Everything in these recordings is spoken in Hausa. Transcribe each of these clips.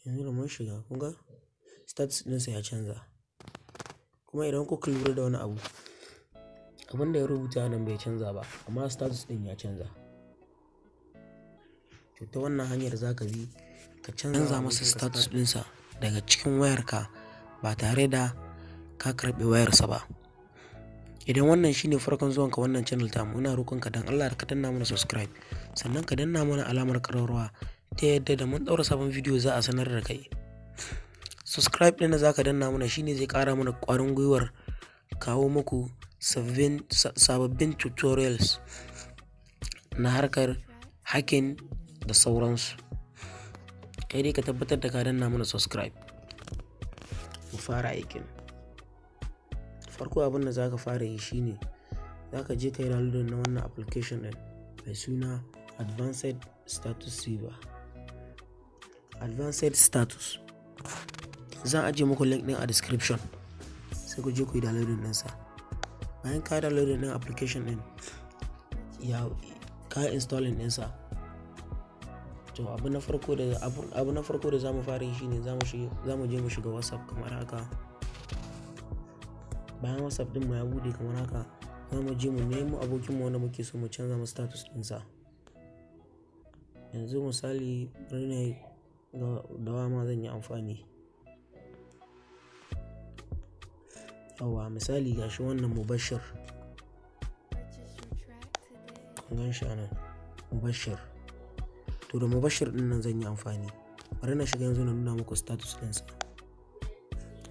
Yanzu da mun shiga, kun ga status ɗinsa ya canza. Kuma idan kuka lura da wani abu, abin da ya rubuta nan bai canza ba, amma status ɗin ya canza. To ta wannan hanyar za ka bi ka canza masa status ɗinsa daga cikin wayarka ba tare da ka karɓi wayarsa ba. Idan wannan shine farkon zuwanka wannan channel tamu, ina roƙonka don Allah ka danna mana subscribe, sannan ka danna mana alamar ƙararrawa ta yadda da mun ɗaura sabon bidiyo za a sanar da kai. Subscribe ɗin da za ka danna mana shine zai ƙara mana ƙwarin gwiwar kawo muku sababbin tutorials na harkar hacking da sauransu. Kai dai ka tabbatar da ka danna mana subscribe. Mu fara aikin. Farko abin da za ka fara yi shine za ka je ka yi downloading na wannan application ɗin mai suna Advanced Status Saver. Advanced Status. Zan ajiye muku link ɗin a description, sai ku je ku yi downloading ɗinsa. Bayan ka yi downloading ɗin application ɗin, ya ka yi installing ɗinsa. To abu na farko da za mu fara yi shine za mu je mu shiga WhatsApp kamar haka. Bayan WhatsApp ɗin mu ya buɗe kamar haka, za mu je mu nemo abokinmu wanda muke so mu canza masa status ɗinsa. Yanzu misali bari na da wa ma zan yi amfani. Yawwa, misali gashi wannan Mubashir. Kun gan shi anan, Mubashir. To da Mubashir ɗin nan zan yi amfani. Bari na shiga yanzu na nuna muku status ɗinsa.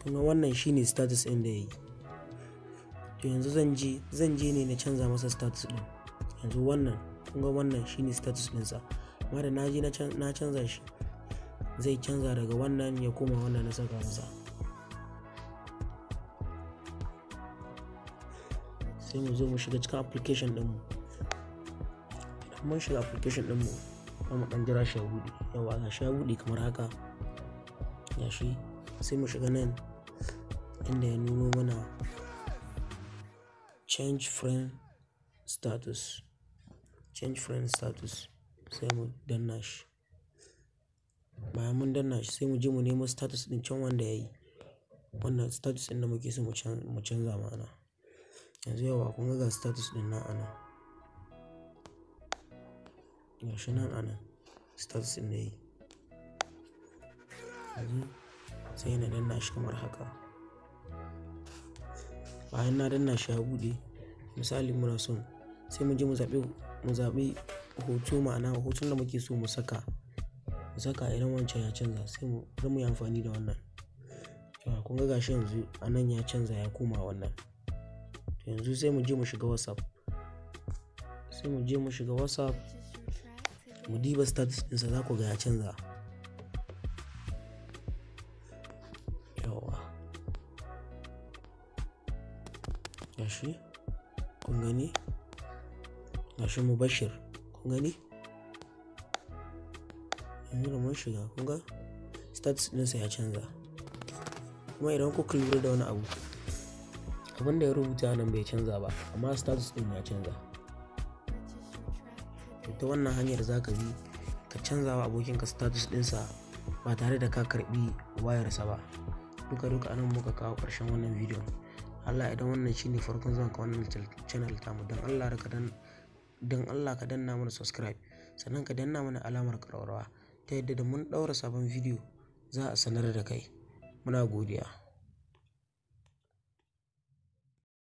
Kun ga wannan shine status ɗin da ya yi. To yanzu zan je ne na canza masa status ɗin. Yanzu wannan, kun ga wannan shine status ɗinsa. Amma da na je na canza shi, zai canza daga wannan ya koma wannan na saka masa. Sai mu zo mu shiga cikin application ɗinmu. Idan mun shiga application ɗinmu, za mu ɗan jira shi ya buɗe. Yawwa, ga shi ya buɗe kamar haka. Ga shi, sai mu shiga nan inda ya nuno mana change friend status. Change friend status, sai mu danna shi. Bayan mun danna shi, sai mu je mu nemo status ɗin can wanda ya yi. Wannan status ɗin da muke so mu canza ma'ana. Yanzu yawwa, kun ga status ɗin nan anan. Ga shi nan anan status ɗin da ya yi. Yanzu sai na danna shi kamar haka. Bayan na danna shi ya buɗe, misali muna son sai mu je mu zaɓi hoto, ma'ana hoton da muke so mu saka. Mu saka idan wancan ya canza, sai mu yi amfani da wannan. Kun ga gashi yanzu anan ya canza ya koma wannan. To yanzu sai mu je mu shiga WhatsApp. Sai mu je mu shiga WhatsApp, mu diba status ɗinsa, za ku ga ya canza. Yawwa. Gashi, kun gani? Gashi Mubashir, kun gani? Yanzu da mun shiga, kun ga status ɗinsa ya canza. Kuma idan kuka lura da wani abu, abin da ya rubuta nan bai canza ba, amma status ɗin ya canza. To ta wannan hanyar za ka bi ka canza wa abokinka status ɗinsa ba tare da ka karɓi wayarsa ba. Duka duka anan muka kawo ƙarshen wannan bidiyon. Allah, idan wannan shine farkon zuwanka wannan channel tamu, don Allah ka danna mana subscribe, sannan ka danna mana alamar ƙararrawa ta yadda da mun ɗaura sabon bidiyo za a sanar da kai. Muna godiya.